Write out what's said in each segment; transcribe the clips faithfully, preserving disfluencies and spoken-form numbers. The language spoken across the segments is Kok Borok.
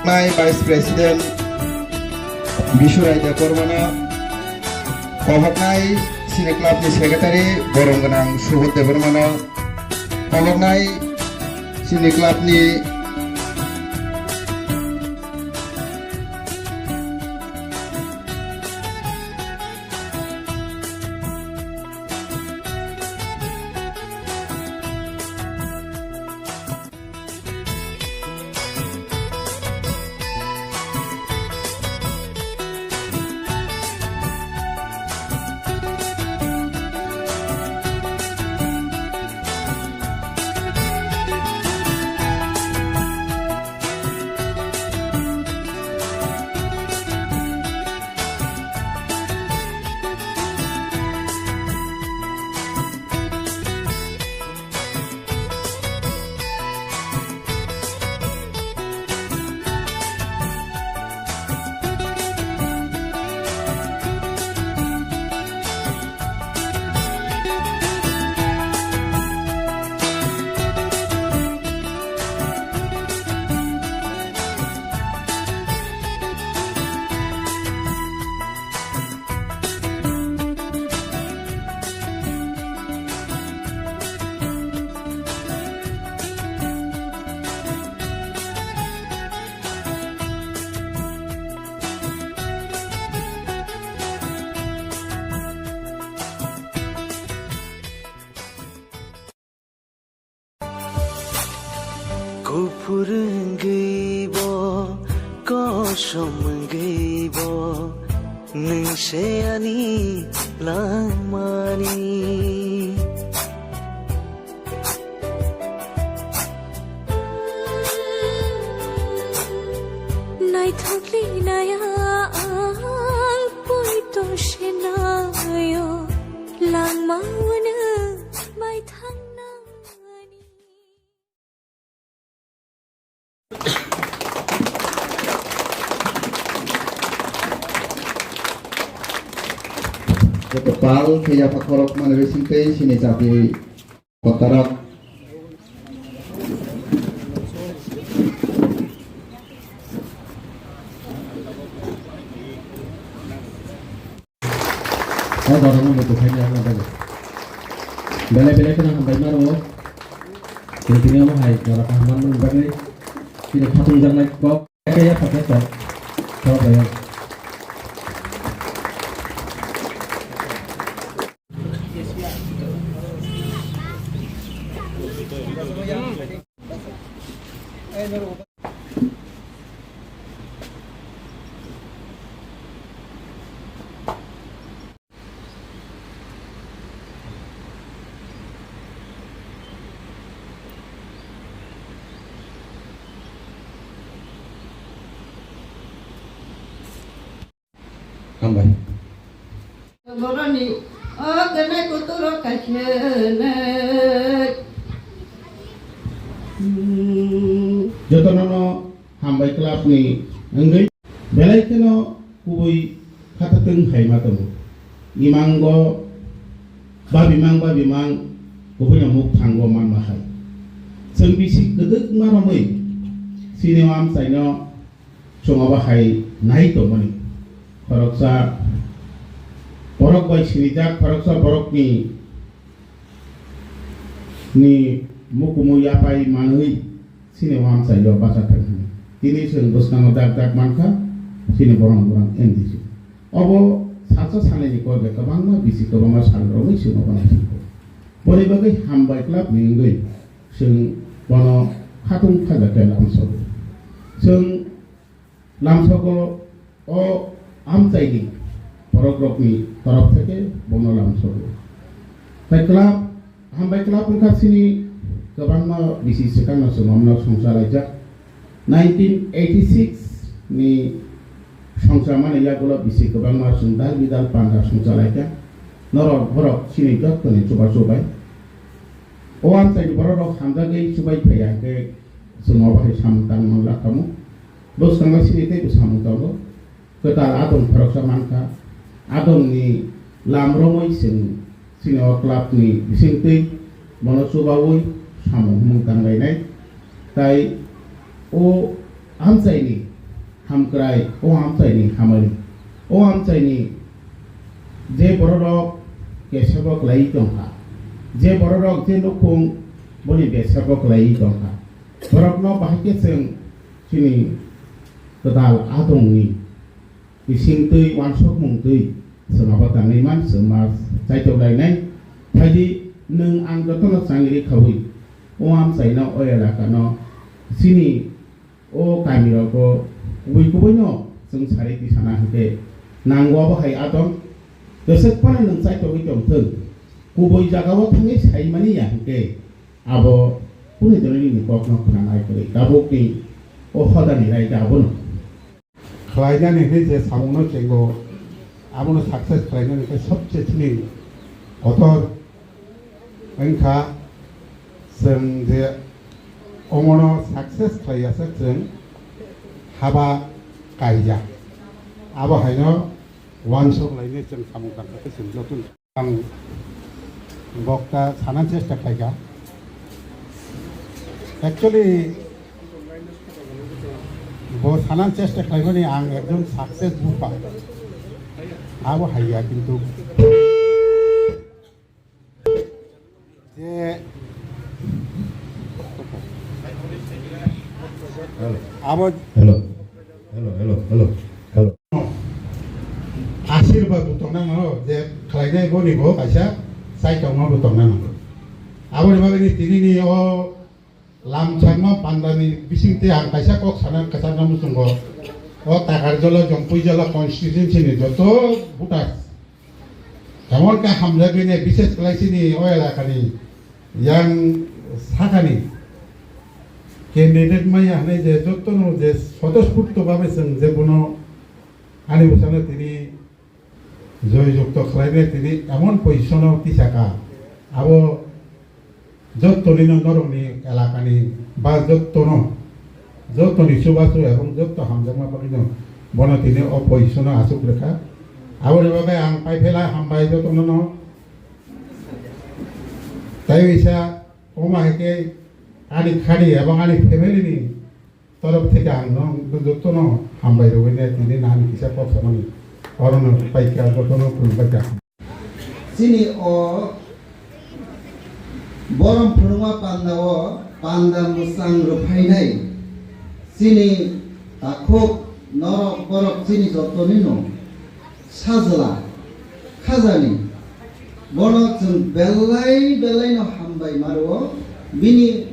Vice President Bishu Rai Debbarmano, kohoknai chini club ni secretary borom gwnang Subodh Debbarmano, kohoknai chini club ni Kuphur wngwi bo, kosom wngwi bo, nwng se ani langmani. Naithok linaya ang poito se naio, langma wngwi bai thangnani. Joto pal khe yapha khorok mani bising tei chini jati kotorok. O dora no muitu khaina ang bagwi. Belai belai kheno hambai maro. Tini tini omo hai dora kaham manmani bagwi. Tini khatung jaknai kok. Kaya pakai kok. Kok kaya. Hambai. Boroni o kene kuturo kaisene. Jotono no Hambai Club ni wngwi belai kheno kubui khatatwng hai ma tongo. Imango babimang babimang kubuino muk thango manma hai. Chwng bisi kwdwkma romwi chini o amchaino chwng obo hai nai tongmani. Khoroksa borok bai sinijak, khoroksa borokni ni mukumu yapai manwi chini wamsai yo bacha thang hwnwi. Tini chwng bwskango dak dak mankha, chini borok borok N D C. Obo salsa salnini kok bai kwbangma bisi kwbangma sal romwi chwng obo naisingkho. Boni bagwi Hambai Club ni wngwi chwng bono khatung khaja khe lamsogo. Chwng Lamsogo o amchaini borokrokni torof theke bono lamsogo. Tai club, Hambai Club wngkha chini kwbangma bisi swkangno chwng omno songchalaijak. Nineteen eighty-six ni songchamani yagulo bisi kwbangma chwng dal bidal panda songchalaikha. Norok borok chini jottoni chubachu bai. O amchaini borokrok hamjagwi chubai phaiya hwnkhe chwng obo hai samung tangmani lakhamu. Bwskango chini teibo samung tongo. Kwtal adong khoroksa mankha. Adongni lam romwi chwng chini o clubni bisingtwi bono chubaui samung humung tanglainai. Tai o amchaini Hamkrai o amchaini hamari, o amchaini je bororok kesebo kwlaiwi tongkha, je bororok je nukhung boni besebo kwlaiwi tongkha, borokno bahai khe chwng chini kwtal adongni bisingtwi uansukmungtwi chwng abo tangwi man chwng ma chaitok lainai. Phaidi nwng ang jotono changri khaui o amchaino o elakano chini o kamirogo kubui kubuino chwng sari tisana hwnkhe nango abo hai adong. Jesek phano nwng chaitogwi tongthwng, kubui jagao thangwi saimani ya hwnkhe abo kuni dini nini kokno khwnanai kwrwi tabukni o hodani raida abono. Khlainani hwnwi je samungno chengo, abono success khlainani khe sobse chini kotor wngkha. Chwng je omono success khlaiya se chwng haba kaijak, abo haino uansuk lainai chwng samung tangkha khe chwng joto. Ang bokta sana chesta khlaikha. Actually, bo sana chesta khlaimani ang ekjon success bupha. Abo haiya kintu je Hello. Abo Hello. Hello, hello, hello. Hello. Asirba bo tongna nango, je khlainai boni bo kaisa chaitokma bo tongna nango. Aboni bagwi ni tini ni o lamchakma pandani bisingtwi ang kaisa kok sana kwchangna muchungo. O Takarjala, Jompuijala constituency ni joto voters emon khe hamjagwi ne, bishes khlai chini o elakani yang sakani candidate maya hwnwi je jotono je sotosfurto babe chwng je bono ani bwsano tini joy jukto khlainai tini emon position o tisaka, abo jotoni no norokni elakani ba jotono, jotoni chubachu ebong joto hamjakma bagwino bono tini o position o achuk rwkha. Aboni bagwi ang paiphela hambai jotono no. Tai wisa omo hai khe ani khani ebong ani family ni torof theke ang no jotono hambai rwui ne tini nani kisa kok samani orono paikha jotono khulumbaikha. Chini o borom phunukma panda o panda mwchang rwphainai chini takhuk norok borok chini jotonino sajla khajani bono chwng belai belaino hambai ma rwo bini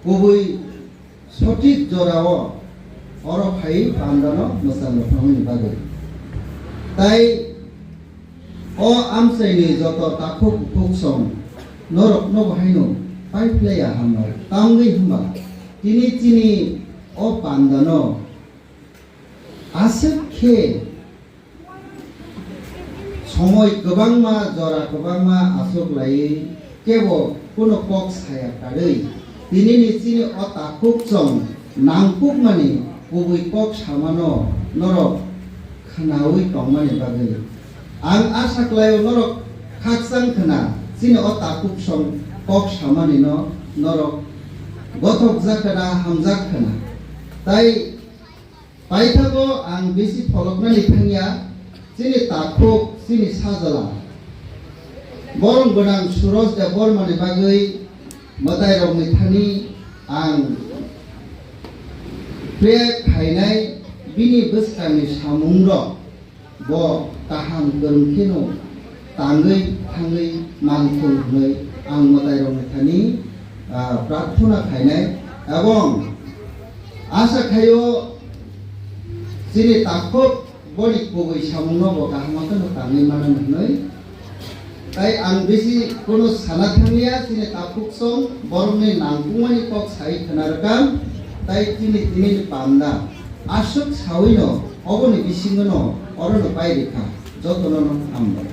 kubui sothik jorao oro phai pandano mwchang rwphangni bagwi. Tai o amchaini joto takhuk bukhuk song norokno bo haino paiphlaiya hambai. Tamni hwnba tini chini o pandano aswk khe somoi kwbangma, jora kwbangma achuk laiwi kebo kuno kok saya karwi tinini chini o takhuk chwng nangkukmani kubui kok samano norok khwnaui tongmani bagwi. Ang asa khlaio norok khakchang khwna chini o takhuk chwng kok samanino norok gothokjak khwna, hamjak khwna. Tai Paithago ang bisi pholoknani thangya, chini takhuk, chini sajla. Borom gwnang Suraj Debbarmani bagwi mwtairokni thani ang pray khainai, bini bwskangni samungrok bo kaham kwrwng kheno tangwi thangwi manthung hwnwi ang mwtairokni thani, ah, prarthana khainai, ebong asa khaio chini takhuk boni kubui samungno bo kaham kheno tangwi mano hwnwi. Tai ang bisi kono sana thangya, chini takhuk song borokni nangkukmani kok sai khna rwkha, tai chini tinini panda aswk sawino oboni bisingono orono pai rikha, jotono no hambai.